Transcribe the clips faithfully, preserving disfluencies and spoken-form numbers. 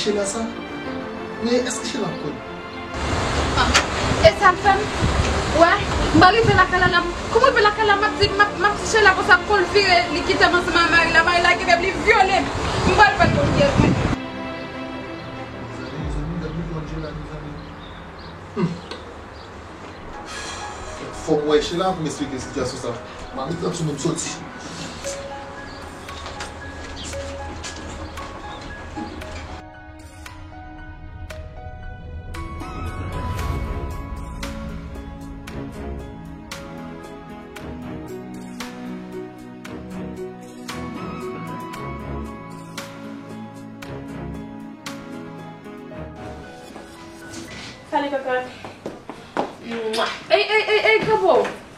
Sheila sa? Men èske Sheila ap kwè m? E sa l fè m? Wè, m pa rive lakay la, la, m, kou m rive lakay la, m ap di, m ap, m ap di Sheila konsa, kou l vire, li kite m ansanm ak mari la, mari la kite m, li vyole m. M pral fè l konn kiyès mwen. Mezanmi, mezanmi, gad nivo Angela, mezanmi. Hmm. Fòk mwen wè Sheila pou m esplike sitiyasyon sa. M a met rad sou mwen, m soti. Salut, cocotte. Mwa. Ey, ey, ey, ey, kanpe w.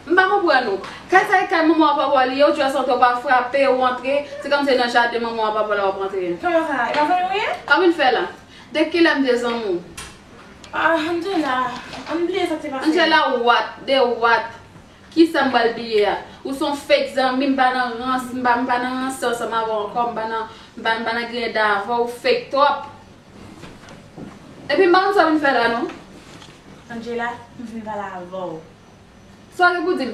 M pa konprann ou. Kay sa e kay manman w ak papa w li ye, ou di w santi w pa frape, ou antre, se kòmsi nan jaden manman w ak papa w la w ap antre. Kòman sa? E pa zanmi w ye? Sa w vin fè la? De kilè m de zanmi w? Ah, Angela, ann bliye sa k te pase. Angela, what? De what? Kisa m pral bliye a? Ou se yon fake zanmi, m pa nan rans, m pa, m pa nan rans ansanm avè w ankò, m pa nan, m pa, m pa nan griyen dan avè w, ou fake twòp. Epi m pa konn sa w vin fè la, non. Angela, m vin pale avè w. Sa w gen pou di m?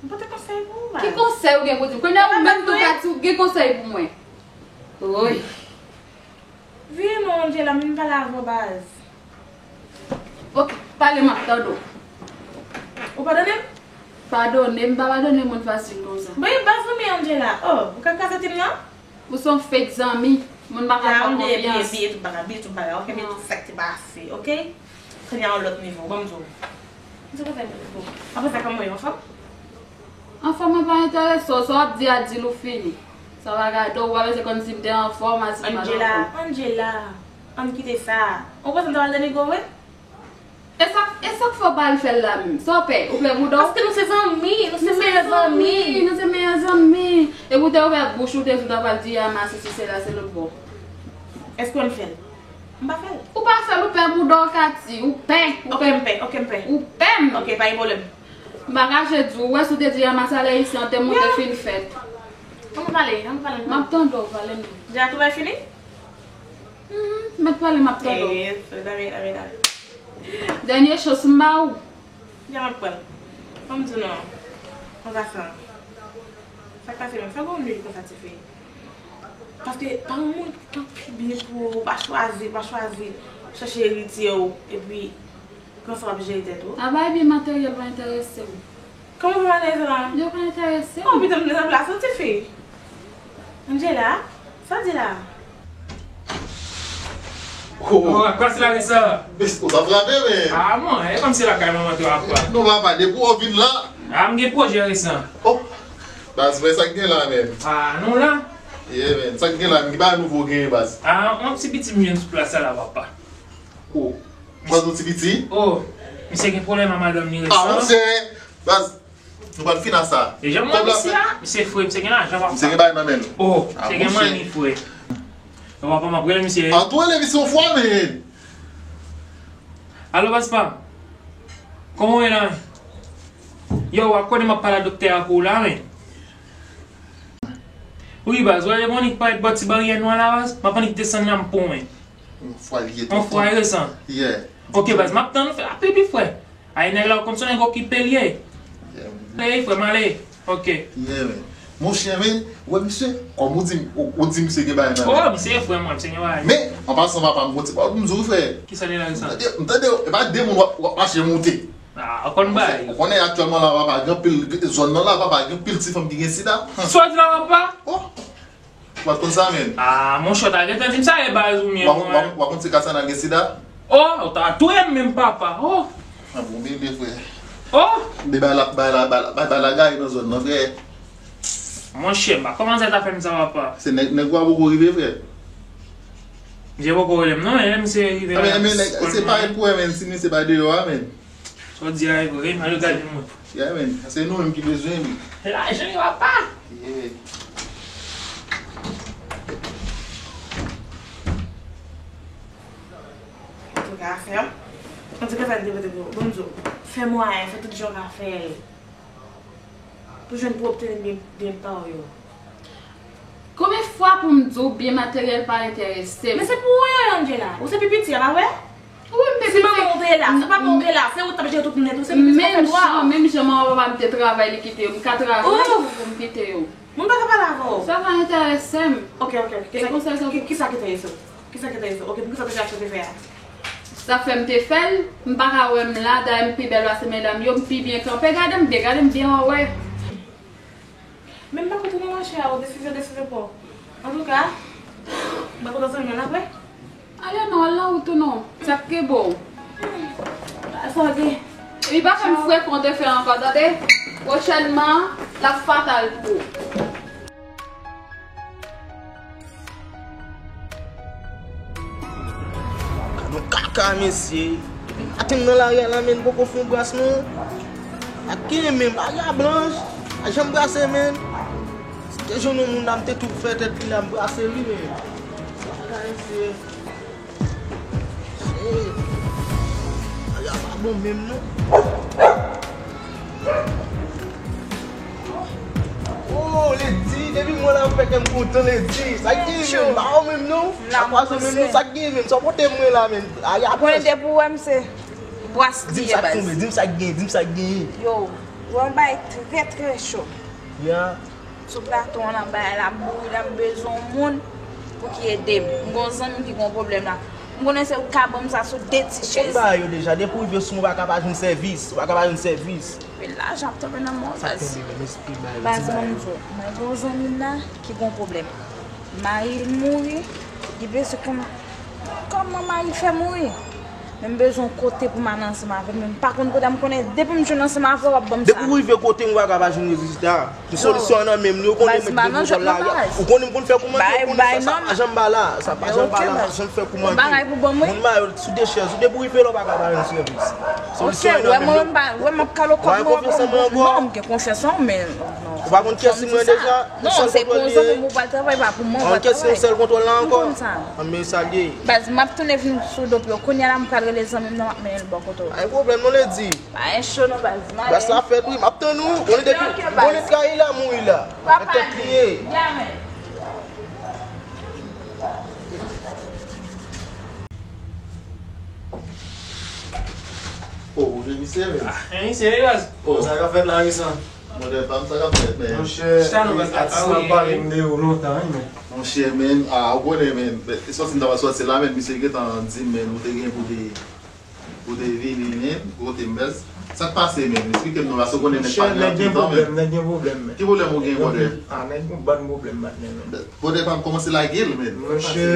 M pote konsèy pou ou, baz. Ki konsèy ou gen pou di m? Kounye a ou menm tou ka di ou gen konsèy pou mwen. Woy. Vire non, Angela, m vin pale avè w, baz. Ok, pale, m ap tande w. Ou padone m? Padone, m pa padone moun fasil konsa. Bon, e baz zanmi Angela. Oh, ou ka kraze tèt m nan? Ou se yon fake zanmi. Moun pa ka fè w konfyans. Bliye, bliye tout bagay, bliye tout bagay. Ok, bliye tout sa k te pase, ok? Kounye a yon lòt nivo, ban m di w. M di w konsèy pou ou. Apre sa, kòman w ye, anfòm? Anfòm mwen pa enterese w, sa w ap di a, di l ou fini. Sa w pa gade w, ou pa bezwen konn si m te anfòm, a si m pa t anfòm. Angela, Angela, ann kite sa. Ou panse m ta pral denigre w vre? E sa, e sa k fè w pa al fè l la menm? Sa w pè? Ou pè bouda w? Paske nou se zanmi, nou se meyè zanmi. Nou se meyè zanmi. Epi w te ouvè bouch ou, te di w ta pral di Yama sesi sela, se lòt bò. Èske w ann fè l? M pa fè l. Ou pa fè l, ou pè bouda w, Katy. Ou pè, ou pè. Ok, m pè, ok, m pè. Ou pè m. Ok, pa gen pwoblèm. M pa kache di w, ou wè si w te di Yama sa lè isi an te monte fin fèt. Ann pale, ann pale. M ap tande w, pale m. Deja travay fini? Mhm, mèt pale, m ap tande w. Eh, dame, dame, dame. Dènye chans m ba ou. Jan m ap pran. Ban m di w non. An pasan. Sa k pase menm? Fè gon lwil konsa ti fi. Paske pa yon moun k ap pi byen pou ou, ou pa chwazi, ou pa chwazi chèche eritye w, epi konsa w ap jere tèt ou. A bay byen materyèl pa enterese w. Kòman w fè madanm sa la? Yo pa enterese m. Oh, pito m nan plas ou, tifi. Angela, sa w di la? Oh, oh, ak plas la, Resa. Ou t ap frape, men. Ah, mwen, e kòmsi lakay manman te w ap frape. Non, papa, depi w vin la. Ah, m gen pwojè, Resa. Oh, baz, men sa k gen la, men. Ah, non, la. Yeah, men, sa k gen la, men, ki bagay nouvo w genyen, baz? Ah, yon ti piti m jwenn sou plas la, papa. Oh, baz, yon ti piti? Oh, misye gen pwoblèm ak madanm li, Resa. Ah, monchè, baz, Nou pral fin ak sa. E jan m wè misye a, misye fre, misye gen lajan, papa. Misye gen bagay nan men l. Oh, misye gen manni, fre. Yo, papa, m ap rele misye. An tou rele misye yon fwa, men. Alo, baz pa m. Kòman w ye la? Yo, w ap konnen m ap pale ak doktè a pou ou la, men. Wi, baz, w wè, lè m annik parèt bò ti baryè nwa la, baz, m ap annik desann la, m pou mwen. Yon fwa l ye tonton. Yon fwa Resa. Yeah. Ok, baz, m ap tann ou fè rapid, wi, frè. Ay, nèg la, ou konn se yon nèg okipe l ye. Yeah, man. Ale, frè m, ale. Ok. Yeah, man. Monchè, men, ou wè misye, kòm ou di, ou, ou di misye gen bagay nan men. Oh, misye frè mwen, misye gen bagay. Men, an pasan, papa, m gon ti pawòl pou m di w, frè. Kisa li la, Resa? M tande, m tande, e pa de moun w ap, w ap mache moute. Ah, ou konn bay. Ou konnen aktyèlman la, papa, gen anpil, zòn nan la, papa, gen anpil ti fanm ki gen sida. Sa w di la, papa? Oh. Ou pa t konn sa, menn? Ah, monchè, w ta gentan di m sa, e baz ou menm, w a, w a, w a konn ti Kassandra gen sida? Oh, ou ta touye m menm, papa. Oh. Ah, bon, bebe, frè. Oh. De bay la, bay la, bay la, bay, bay la gaye nan zòn nan, frè. Monchè, m pa kòmanse ta fè m sa, papa. Se nèg, nèg ou a poko rive, frè. Misye poko rele m, non, e misye rive la. Ah, men, men, nèg, se parèt pou wè, menn, si misye pa deyò a, menn. Sa w di a e vre, ale gade mwen. Yeah, man. Se nou menm ki bezwen li. Se lajan yo, papa. Yeah. Antouka, frè m, antouka, sa m te pote pou ou. Bon, m di w, fè mwayen, fè tout jan w ka fè l. Pou jwenn, pou obteni byen, byen pa w yo. Konbyen fwa pou m di w byen materyèl pa enterese m? Men se pou ou yo, Angela. Ou se pi piti a, pa vre? Wi, m te piti. Si manman w te la, si papa w te la, se ou t ap jere tout nèt ou, se pi piti pa fè dwa. Menm jan, menm jan manman papa m te travay, li kite yo, m ka travay pou m kite yo. Mwen pa ka pale avè w. Sa pa enterese m. Ok, ok, ok. E kisa, kisa ki enterese w? Kisa ki enterese w? Ok, poukisa w te achte te fè a? Sa fè m te fè l, m pa ka wè m la, dayè m pi bèl pase medam yo, m pi byen kanpe, gade m byen, gade m byen, w a wè. Men m pa konn tounen mache a, ou desizyon, desizyon pa w. Antouka, m pa kontan zanmi an apre. Ale non, al nan wout ou non. Sa k gen bon? Sa gen. Epi pa fè m frekan w te fè ankò, tande? Pwochènman, l ap fatal pou ou. Gad yon kaka, mesye. Depi maten m nan lari a la, men, m poko fè yon bras, non. Ak gen menm, lari a blanch. Pa janm brase, men. Si te jwenn yon moun la, m te tou fè tèt li la, m brase li, men. Kaka, mesye. Shit. Lari a pa bon menm, non. Oh, Lady, depi m wè w la, m fè kè m kontan, Lady. Sa k gen menm? Ba w menm non. Sa kwaze menm non, sa k gen menm? Sa w pote mwen la menm? Ay, a konnen depi w wè m se bwas li ye, baz. Di m sa k tonbe, di m sa k gen, di m sa k gen. Yo, wè yon bagay trè, trè cho. Ya. Sou plato an, bagay la bouri la, m bezwen yon moun pou ki ede m. M gon zanmi m ki gon pwoblèm la. M konnen se ou k ka ban m sa sou de ti chèz. Ou konn bagay yo deja, depi w rive sou mwen, ou pa ka pa jwenn sèvis, ou pa ka pa jwenn sèvis. Men lajan ap tonbe nan men w, baz. Baz, mwen di w, mwen gen yon zanmi m la ki gon pwoblèm. Mari l mouri, li bezwen konn kòman mari l fè mouri. Men m bezwen yon kote pou m al ansanm avè l, men m pa konn kote, m konnen depi m jwenn ansanm avè w, w ap ban m sa. Depi w rive kote m, ou pa ka pa jwenn rezilta. Yon solisyon an nan men m, ou konnen mwen ki gen kontwòl lari a. Ou konnen m konn fè kou manke, ou konnen sa, sa pa janm ba la, sa pa janm ba la, pa janm fè kou manke. Moun ba yo sou de chèz, ou depi w rive la, ou pa ka pa jwenn sèvis. Solisyon an nan men m. Wè m ap kale kòb mwen, non, m gen konfyans nan ou, men ou pa konn kiyès li mwen deja? Non, se pou yon zanmi m ou pral travay, pa pou mwen ou pral travay. Kiyès li, sèl kontwòl la ankò? M konn sa. Ann, men sa l ye. Baz, m ap tounen vin sou do pye w. Kounye a la, m pral rele zanmi m nan, m ap mennen l bò kote w. Pa gen pwoblèm non, Lady. Pa gen cho non, baz. Baz la fèt wi, m ap tann ou. Bonè depi, bonè trayi la, mouri la. Papa li ye. Oh, ou jwenn misye, men? Ah, men misye, wi, baz. Oh, sa k ap fèt la, resan? Modèl pa m, sa k ap fèt, men? Monchè, chita non, baz, atis la pale m de ou lontan, wi, men. Monchè, men, ah, ou konnen, men, e sòti m ta pral sòti la, men, misye gentan di m, men, ou te gen pou te, pou te vini, men, kote m, baz. Sa k pase, men? Eksplike m non, paske ou konnen nèg pa gen anpil tan, men. Nèg gen pwoblèm, nèg gen pwoblèm, men. Ki pwoblèm ou gen, brother? Ah, nèg gon bann pwoblèm, patnè, men. Brother pa m kòmanse lage l, men. Monchè,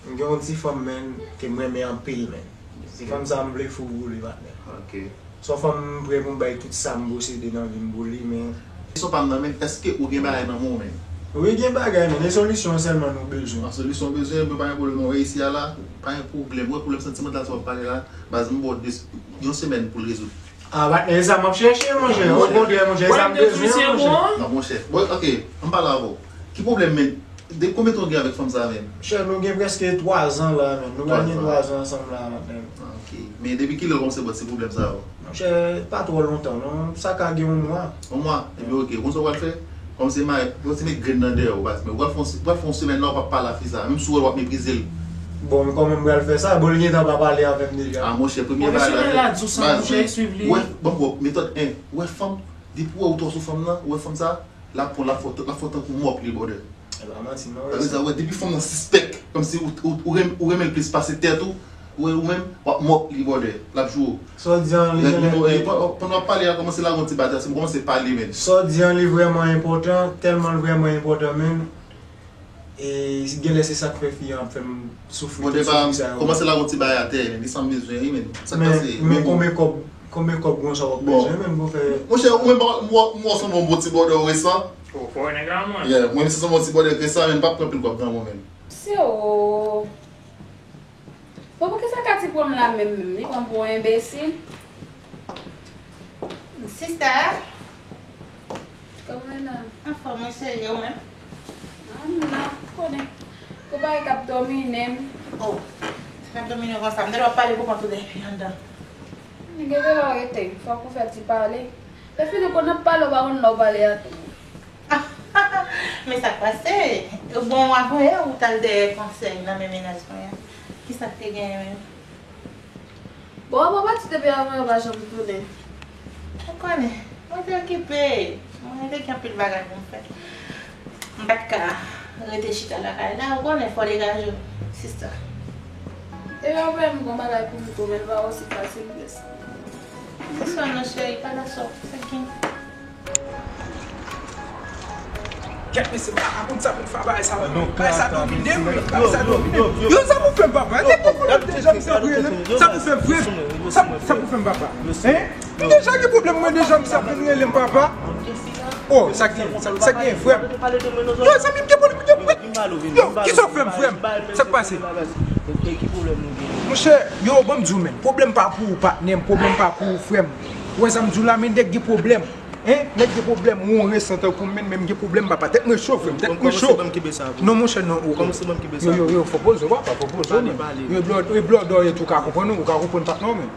m gen yon ti fanm, men, ke m renmen anpil, men. Ti fanm sa, m vle fou pou li, patnè. Ok. Se yon fanm m prè pou m bay tout sa m posede nan vi m pou li, men. Kesyon pa m nan, men, èske ou gen bagay nan men w, men? Wi, gen bagay, men. E solisyon sèlman nou bezwen. Ah, solisyon w bezwen, men pa gen pwoblèm, non. Wè isi a la, pa gen pwoblèm. Wè pwoblèm santimantal sa w ap pale la, baz, m ba w de, yon semèn pou l rezoud. Ah, patnè, e sa m ap chèche, monchè. Okontrè, monchè, e sa m bezwen, monchè. Non, monchè. Bon, ok, ann pale avè w. Ki pwoblèm, men? De konbyen tan w gen avèk fanm sa a menm? Monchè, nou gen prèske twa zan la menm. Nou pral gen twa zan ansanm la menm. Ah, ok. Men depi kilè w kòmanse ba w ti pwoblèm sa yo? Monchè, pa twò lontan non. Sa ka gen yon mwa. Yon mwa? Ebyen ok. Ou konn sa w pral fè? Kòm se mari, ou se met grenn nan dèyè w, baz. Men ou pral fè yon, pral fè yon semèn la, ou p ap pale a fi sa a. Menm si w wè l, w ap meprize l. Bon, men kòman m pral fè sa? Bon, li gentan pa pale avè m deja. Ah, monchè, premye bagay la, baz. Ou wè, bon, bon, metòd en. Ou wè fanm, depi w wè ou twò sou fanm nan, ou wè fanm sa a, l ap pran, l ap fè, l ap fè tankou mòp li, brother. E pa manti non. Sa vle di, wè, depi fanm nan sispèk, kòmsi ou, ou, ou renm-, ou renmen l plis pase tèt ou, ou wè ou menm, w ap mòp li, brother. L ap joure w. Sa w di an, li genlè, pandan w ap pale a, kòmanse lage yon ti batay, se pou kòmanse pale, men. Sa w di an, li vrèman enpòtan, tèlman l vrèman enpòtan, men. E genlè se sa k fè fi an ap fè m soufri tout soufri sa yo. Kòmanse lage yon ti bagay atè, men, li sa m bezwen, wi, men. Sa k pase? Men, men konbyen kòb, konbyen kòb konsa w ap bezwen, men, pou fè? Monchè, ou menm, m wè, m wè w se yon bon ti brother resan. Oh, fò wè nèg la, mwen. Yeah, mwen, se yon bon ti brother resan, men, m p ap pran pil kòb nan men w, men. Se o. Bon, poukisa Katy pran m la menm, menm? Li pran m pou yon enbesil? Sister? Kòman w ye la? Anfòm, mwen serye, ou menm? Ah, m la, ou konnen. Gon bagay k ap domine m. Oh, sa k ap domine w konsa? M tande w ap pale pou kont ou depi anndan. Men gen de lè w rete, fòk ou fè ti pale. Lè fini, kon n ap pale, ou pa konn lè w pale a tou. Men sa k pase? Bon, avan yè ou t al dèyè konsèy nan men mennaj mwen an. Kisa k te genyen menm? Bon, w ap pati depi avan yè w pa janm tounen. Ou konnen, mwen te okipe. Mwen te gen anpil bagay pou m fè. M pa t ka rete chita lakay la, ou konnen, fò degaje w, sista. E yo menm gon bagay pou m tou, men l pa osi fasil ke sa. Di sa non, cheri, pa nan sa w fè gen. Kèt mesye, m pa ka konn sa pou m fè a bagay sa la non. Bagay sa domine m, bagay sa domine m. Yo, sa pou fè m papa? Depi pou lòt deja m se vre, sa pou fè m vre. Sa, sa pou fè m papa? Hein? M deja gen pwoblèm, mwen deja m sa vin rele m papa. Oh, sa gen, sa, sa gen frè m. Yo, zanmi m gen pwoblèm, yo, yo, kisa w fè m frè m? Sa k pase? Monchè, yo, ban m di w, men, pwoblèm pa pou ou, patnè m, pwoblèm pa pou ou, frè m. Ou wè sa m di w la, men, nèg gen pwoblèm. Hein? Nèg gen pwoblèm, ou yon resan tankou m, men, men m gen pwoblèm, papa. Tèt mwen cho, frè m, tèt mwen cho. Non, monchè, non, oh, oh. Yo, yo, yo, fò poze w, papa, fò poze w, men. Yo, blòdò, yo, tou ka konprann ou, ou ka konprann patnè w, men.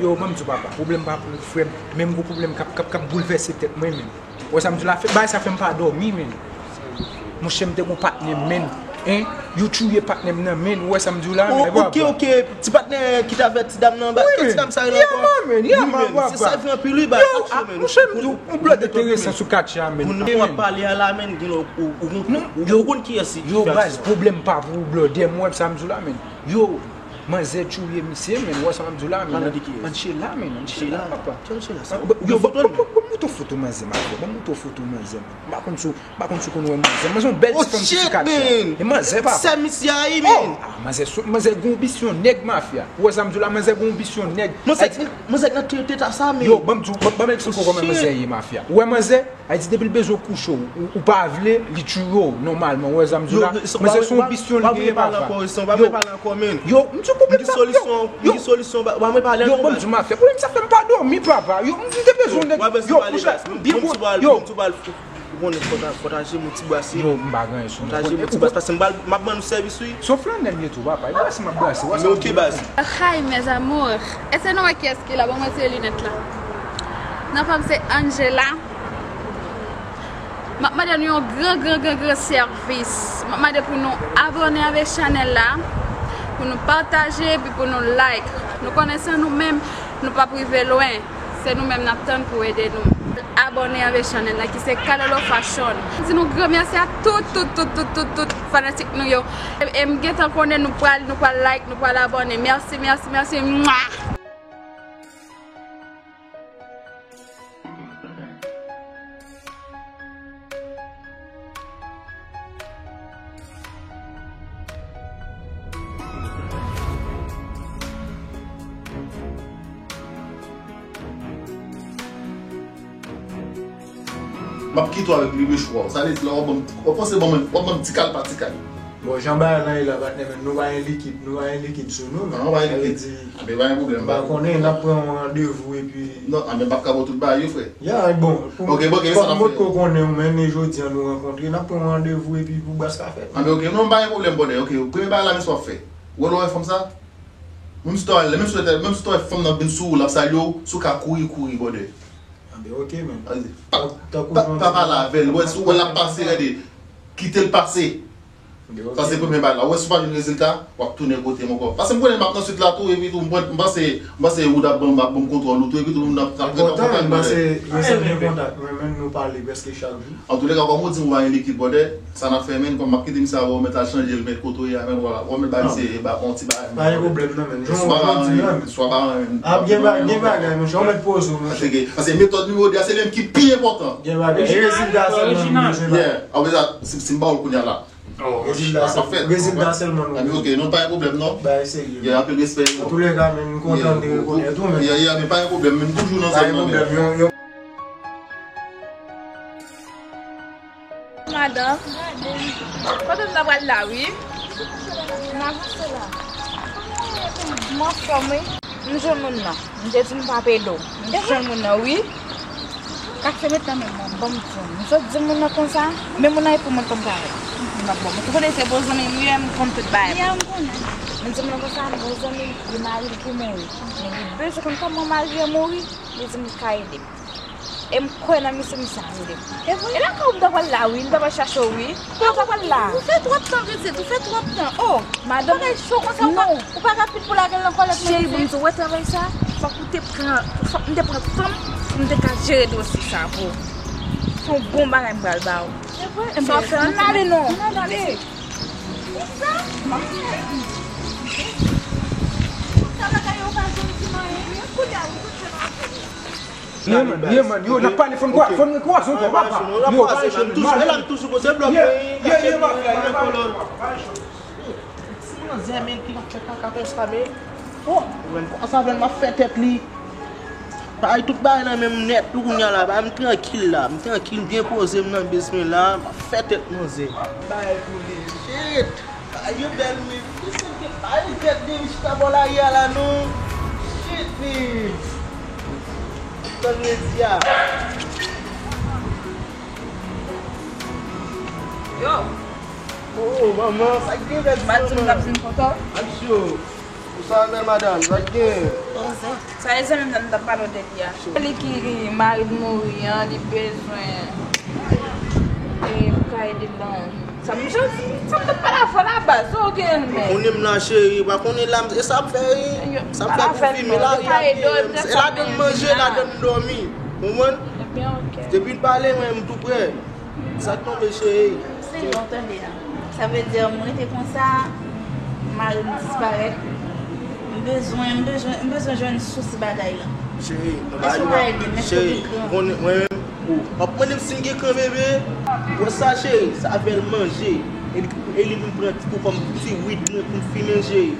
Yo, ban m di w, papa, pwoblèm pa pou ou, frè m. Men m gon pwoblèm k ap, k ap, k ap boulvèse tèt mwen, men. Ou wè sa m di w la, fè, bagay sa fè m pa dòmi, men. Monchè, m te gon patnè m, men. Hein? Yo touye patnè m nan, men. Ou wè sa m di w la, men? Ok, ok. Ti patnè ki t avè ti dam nan, ba, ki ti dam sa rele ankò? Yaman, men. Yaman, papa. Se sèvi anpil, wi, ba. Yo, monchè, m di w, yon blòdè te resan sou katye a, men. Moun nan w ap pale a la, men, gen lè ou, ou, ou, ou konn kiyès li. Yo, baz, pwoblèm pa pou ou, blòdè, m wè sa m di w la, men. Yo, manzè touye misye, men, ou wè sa m ap di w la, men. Anchela, men, Anchela, papa. Yo, ban m montre w foto manzè, m ap fè. Ban m montre w foto manzè, men. M pa konn si w M pa konn si w konn wè manzè. Manzè yon bèl ti fanm ki sou katye a. E manzè, papa. Sè misye a, wi, men. Oh, ah, manzè, manzè gon bisyon nèg, mafya. Ou wè sa m di w la, manzè gon bisyon nèg. Manzè, manzè nan teta sa, men. Yo, ban m di w, ban, ban m eksplike w kòman manzè ye, mafya. Ou wè manzè, Ayiti, depi l bezwen kouche w, ou, ou pa vle, li touye w, nòmalman. Ou wè sa m di w la? Manzè se yon bisyon li genyen, papa. Yo, m di w pwoblèm sa, yo, yo, ban m di w, mafya, pwoblèm sa fè m pa dòmi, papa. Yo, m te bezwen nèg, yo, monchè, m byen gwo, yo. Ou konnen fò ta, fò ta jere yon ti brase. Yo, m pa gen anyen sou mwen. Fò ta jere yon ti brase, paske m pral, m ap ban nou sèvis, wi. Se yon flannè m ye tou, papa. E brase m ap brase. Wè sa m di w la. Hi, mes amours. Èske nou wè kiyès ki la? Ban mwen retire linèt la. Non, pa m se Angela. M ap mande nou yon gran, gran, gran, gran sèvis. M ap mande pou nou abòne avèk chanèl la, pou nou pataje, epi pou nou like. Nou konnen san nou menm, nou p ap rive lwen. Se nou menm n ap tann pou ede nou. Abòne avèk chanèl la ki se Kalolo Fashion. M di nou gran mèsi a tout, tout, tout, tout, tout, tout fanatik nou yo. E, e m gentan konnen nou pral, nou pral like, nou pral abòne. Mèsi, mèsi, mèsi. Mwa! M ap kite w avèk li mechwa w. Sa vle di la, w ap ban m, w ap panse ban mwen, w ap ban m ti kal pa ti kal. Bon, jan bagay la ye la, patnè, men nou pa gen likid, nou pa gen likid sou nou, men. Non, nou pa gen likid. Sa vle di, anben, pa gen pwoblèm, m pa konnen, n ap pran yon randevou epi. Non, anben, m p ap ka ba w tout bagay yo, frè. Ya, bon, pou, ok, bon, ok, fòk m potko konnen w, men, e jodi a nou rankontre, n ap pran yon randevou epi pou bras ka fèt. Anben, ok, non, pa gen pwoblèm, brother, ok, premye bagay la, men sa w ap fè. Ou wè lè w wè fanm sa? Menm si w ta, menm si w ta, menm si w ta wè fanm nan vin sou ou, l ap salye w, si w ka kouri, kouri, brother. Anben, ok, men. Pa, pa, pa pale avè l, wè, si w wè l ap pase, gade, kite l pase. Sa se premye bagay la. Ou wè, si w pa jwenn rezilta, w ap tounen kote m ankò. Paske m konnen m ap nan swit la tou, epi tou, m pran, m panse, m panse Wood ap ban m, ap ban m kontwòl ou tou, epi tou, moun ap, ap, ap kontan, m panse, yo sanble kontak mwen, men nou pale prèske chak jou. Antouleka, kòm ou di m ou pa gen likid, brother, sa n ap fè, men, kòm m ap kite misye avè w, mèt al chanje l, mèt kote w ye a, men, w ap mèt bay misye, e, ba, yon ti bagay, men. Pa gen pwoblèm, non, men. Jan w konn di la, men. Swa pa, swa pa, men. Ap gen ba-, gen bagay, men, jan w mèt poze w, men. Paske, paske metòd nimewo de a, se li menm ki pi enpòtan. Gen bagay, e rezilta sèlman nou bezwen la. Yeah, apre sa, si, si m ba w l kounye a la. Rezilta sèlman, rezilta sèlman nou. Anben, ok, non, pa gen pwoblèm, non. Bagay serye. Yeah, anpil respè. Antouleka, men, m kontan de rekonèt ou, men. Yeah, yeah, men pa gen pwoblèm, men, m toujou nan zòn nan, men. Pa gen pwoblèm, yon, yon. Madanm, kote nou ta pral la, wi? M avanse la. M anfòm, wi. M jwenn moun nan. M te di m p ap ede w. M jwenn moun nan, wi. Kase met nan men mwen, ban m di w. M sot di moun nan konsa, men moun nan e pou mwen konn parèt. M ap bon. Ou konnen se bon zanmi m ye, m konn tout bagay. Ya, m konnen. M di moun nan konsa, m gon zanmi, li mari l ki mouri. Men li bezwen konn kòman mari an mouri, li di m li ka ede m. E m kwè nan misye, misye a rele m. E vre? E lakay ou m ta pral la, wi. M ta pral chache w, wi. Ou ta pral la. Ou fè twòp tan, pitit. Ou fè twòp tan. Oh, madanm, bagay cho konsa, ou pa, non, ou pa rapid pou lage l nan kòlèt, non, cheri, bon, pitit. Ou wè travay sa? Fòk ou te pran, fòk m te pran tan m pou m te ka jere dosye sa pou ou. Se yon bon bagay m pral ba ou. E vre? Sa w ap fè, ann ale non. Ann ale. Konsa? Konsa bagay yo pa janm di m anyen. Kounye a, ou konn fè nan afè. Yeah, man, yeah, man. Yo, n ap pale, fò n kwa-, fò n kwaze ankò, papa. Yo, pa jwenn mal. Yo, pa jwenn mal. Ti manzè, men, ki l ap fè kaka konsa, men. Oh, ou menm konsa, men, m ap fè tèt li. Bay tout bagay nan men m nèt, tou kounye a la, bay m trankil la. M trankil, m byen poze m nan bes mwen la, m ap fè tèt manzè. Bay pou li, shit. Bagay yo bèl, men. Ki se ke bagay bèl de chita bò lari a la, non? Shit, men. Tann mwen di a. Yo. Oh, manman, sa k gen bèl manman? Ap cho. Ou sa bèl madanm, sa k gen? Sa e zanmi m nan nou t ap pale w de li a. Li ki mari l mouri an, li bezwen e pou ka ede l nan sa m jan sa m t ap pale avè w la baz, sa w gen men. Ou konnen m nan cheri, pa konnen la, e sa m fè wi. Sa m fè pou fime la, e ladan m manje, ladan m dòmi. Konprann? Depi l pale, mwen, m tou prè. Sa k tonbe, cheri? Se non, tande a. Sa vle di, m rete konsa, mari m disparèt. M bezwen, m bezwen, m bezwen jwenn sous bagay la. Cheri, mwen pa gen kran. Cheri, ou konnen, mwen menm, ou ap mande m si m gen kran bebe. Wè sa, cheri, sa fè l manje. E li, e li vin pran ti kou kòm ti wid mwen pou m fimen, cheri.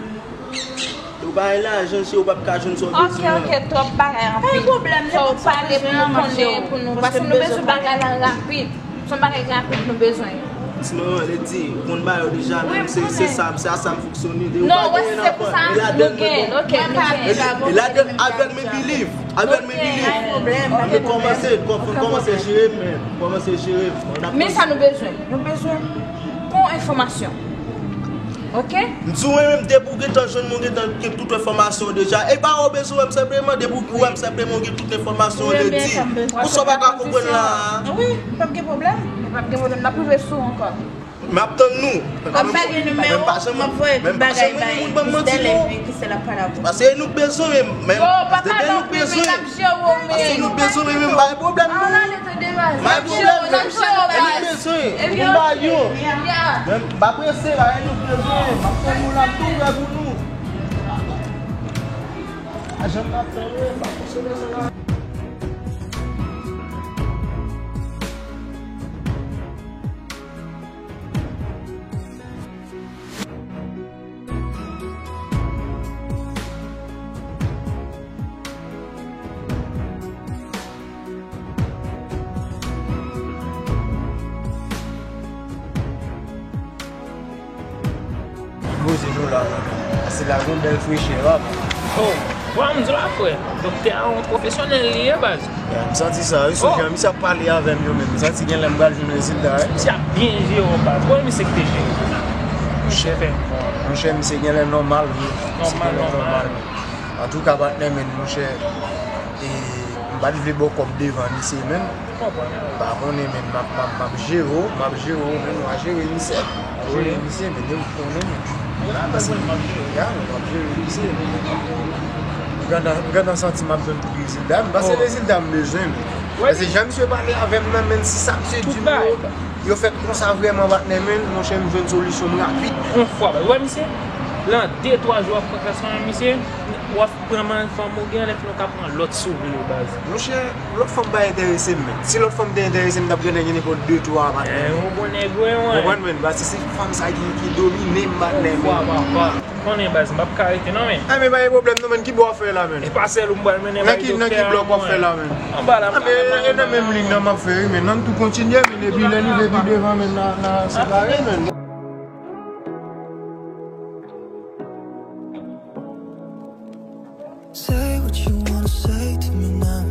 Ou pa gen lajan, cheri, ou p ap ka jwenn sa w bezwen an. Ok, ok, twòp bagay anpil. Pa gen pwoblèm, nenpòt sa w bezwen an, m ap di w. Paske nou bezwen bagay la rapid. Se yon bagay rapid nou bezwen. Ti manman, lè di, ou konn bagay yo deja, menm se, se sa, se a sa m fonksyone. Non, wè, se pou sa nou gen, ok, nou gen. E ladan avèk men biliv, avèk men biliv. Mwen kòmanse, kòmanse jere, men kòmanse jere. Men sa nou bezwen. Nou bezwen bon enfòmasyon. Ok? M di w, mwen menm, depi w gentan jwenn mwen, w gentan gen tout enfòmasyon deja. E pa w bezwen wè m senpleman, depi w wè m senpleman, w gen tout enfòmasyon, w te di. Ou sa w pa ka konprann la a? Wi, p ap gen pwoblèm. P ap gen pwoblèm, n ap rive sou ou ankò. M ap tann nou. Kòm pa gen nimewo, m ap voye tout bagay bay Christelle epi Christelle ap pale avè w. Paske nou bezwen menm, menm. Yo, papa, depi nou bezwen. Paske nou bezwen menm, menm, pa gen pwoblèm non. Pa gen pwoblèm, menm. Nou bezwen. Epi m ba yo. Menm, m pa prese la, nou bezwen. M ap tann nou la, m tou prè pou nou. Ajan m ap tann, wi, m pa fonksyone sa la. Poze nou la, la. Pase la gon bèl frechè, papa. Oh, bwa m di la, frè. Doktè a yon pwofesyonèl li ye, baz. Ya, m santi sa, wi, sou jan misye ap pale avè m yo menm. M santi gen lè m pral jwenn rezilta, wi. Misye ap byen jere w, baz. Bon, misye ki te jere w la. Misye fè. Monchè, misye gen lè nòmal, wi. Misye gen lè nòmal. Antouka, patnè, men, monchè, e, m pa t vle ba w kòb devan misye, men. M pa konnen, men, m ap, m ap, m ap jere w, m ap jere w, men, w a jere misye. W a jere misye, men, depi w konnen, men. Ya, men, w ap jere misye, men. M gentan, m gentan santi m ap jwenn tout rezilta, men, paske rezilta m bezwen, men. Paske jan misye pale avè m nan, men, si sa misye di m yo, yo fèt konsa vrèman, patnè, men, monchè, m jwenn solisyon m rapid. Yon fwa, w wè misye? Lan de, twa jou ap pran klas lan, misye, w ap pran mann fanm ou gen, lè fini w ka pran lòt si w vle, baz. Monchè, lòt fanm pa enterese m, men. Si lòt fanm te enterese m, m t ap gentan gen nenpòt de, twa, patnè. Eh, yon bon nèg, wi, wi. Konprann, men, paske se fanm sa ki, ki domine m, patnè, men. Yon fwa, papa. Konnen, baz, m p ap ka rete non, men. Enben, pa gen pwoblèm non, men, ki bò w ap fè la, men? E pa sèl ou m pral mennen bay doktè a, non, men. Nan ki, nan ki blòk w ap fè la, men? Anba la, m pa pale. E nan menm liy nan m ap fè, wi, men, ann tou kontinye, men, epi lè n rive pi devan, men, n a, n a separe, men. Say what you wanna say to me now.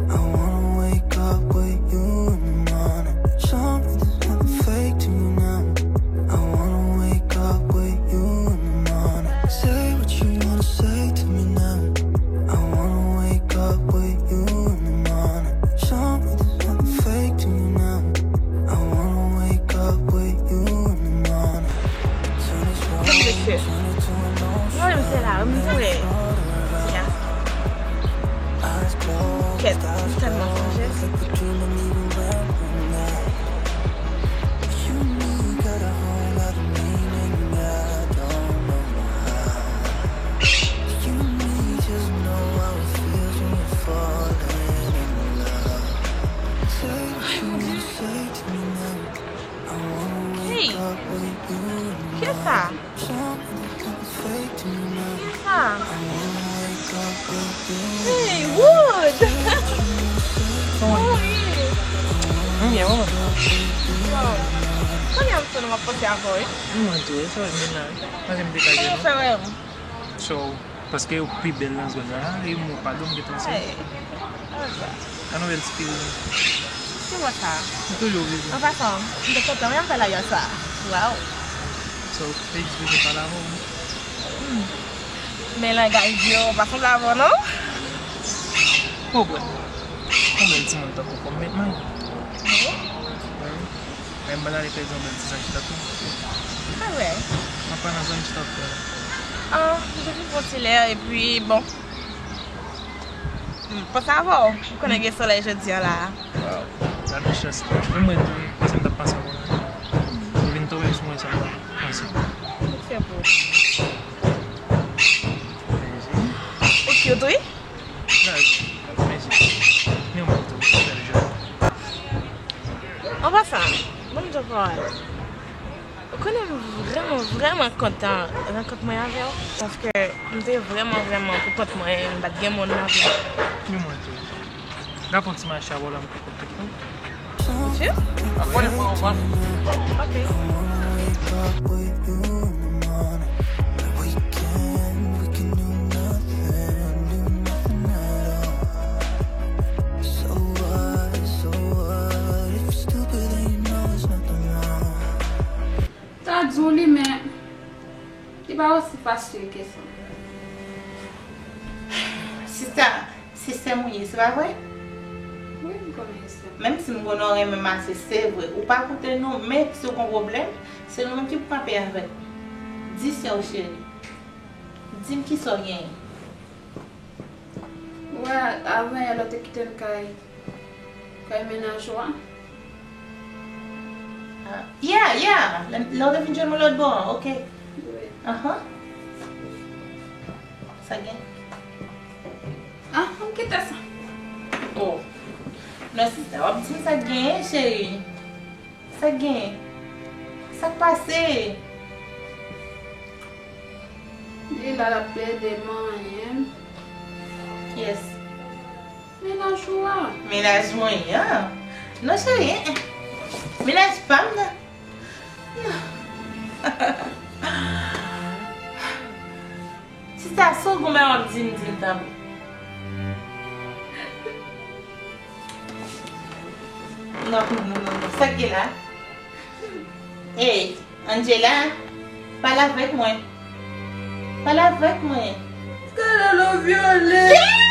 I wanna wake up with you in the morning. Show me there's nothing fake to you now. I wanna wake up with you in the morning. Say what you wanna say to me now. I wanna wake up with you in the morning. Show Tèlman sonje. Hey! Kisa? Kisa? Hey, Wood! Kòman ye? Mwen byen, mwen. Yo, kounye a m sonn m ap panse avè w, wi. Mwen tou, e sa w menaj. Mwen te kache nou. Sa w fè wè m? So, paske ou pi bèl nan zòn nan, e mwen pa dwe m gentan sou. Hey. An nouvèl ti pirin. Ki mò sa? M toujou vivan. An pasan, m te kontan menm fè lagay sa. Waw. So, te eksplike pale avè w. Hmm. Men langaj yo pa sanble avè w, non? Konprann. Yon bèl timoun tankou kòm met mwen. Wi. Wi. Men m pral ale pèdi yon bèl ti zanj tankou. Sa vre? Mwen pa nan zanj tankou. Ah, m te vin pran ti lè, epi, bon. M panse avè w. M konnen gen solèy jodi a la. Waw, gade chans la. Menm mwen tou, wi. Panse m t ap panse avè w la. Ou vin tonbe sou mwen sèlman. Mèsi. Ou cute, wi. Gade, mèsi. Ni yon moun tou, bèl jèn. An pasan, bon, m di w pawòl. Ou konnen m vrèman, vrèman kontan rankont mwen avè w, paske m te vrèman, vrèman pou kont mwen, m pa t gen moun nan vi m. Ni mwen tou. N ap fè yon ti mache avè w la, m ka konte pou. Sure? Ap konnen pou yon vant. Ok. Ta di w li, men li pa osi fasil ke sa. Sista, sistèm ou ye, se pa vre? Wi, m konnen sistèm. Menm si m konnen w renmen m ase, se vre. Ou pa koute non, men si w gon pwoblèm, se nou menm ki pou kanpe avèk. Di sè w cheri. Di m kisa w genyen. Wè, avan yè lè w te kite n kay, kay mennaj ou a. Ah, yeah, yeah. Lè, lè w te vin jwenn mwen lòt bò an, ok. Wi. Ahan. Sa gen? Ah, m kite sa. Oh. Non, sista, w ap di m sa k genyen, cheri. Sa k genyen? Sa k pase? Li la, l ap plede manyen. Yes. Mennaj ou a? Mennaj mwen an? Non, cheri, eh, eh. Mennaj pa m nan. Non. Sista, si w goumen w ap di m, di m tanpri. Non, non, non, non, non. Sa k gen la? Ey, Angela, pale avèk mwen. Pale avèk mwen. Scarlett, ou vyole.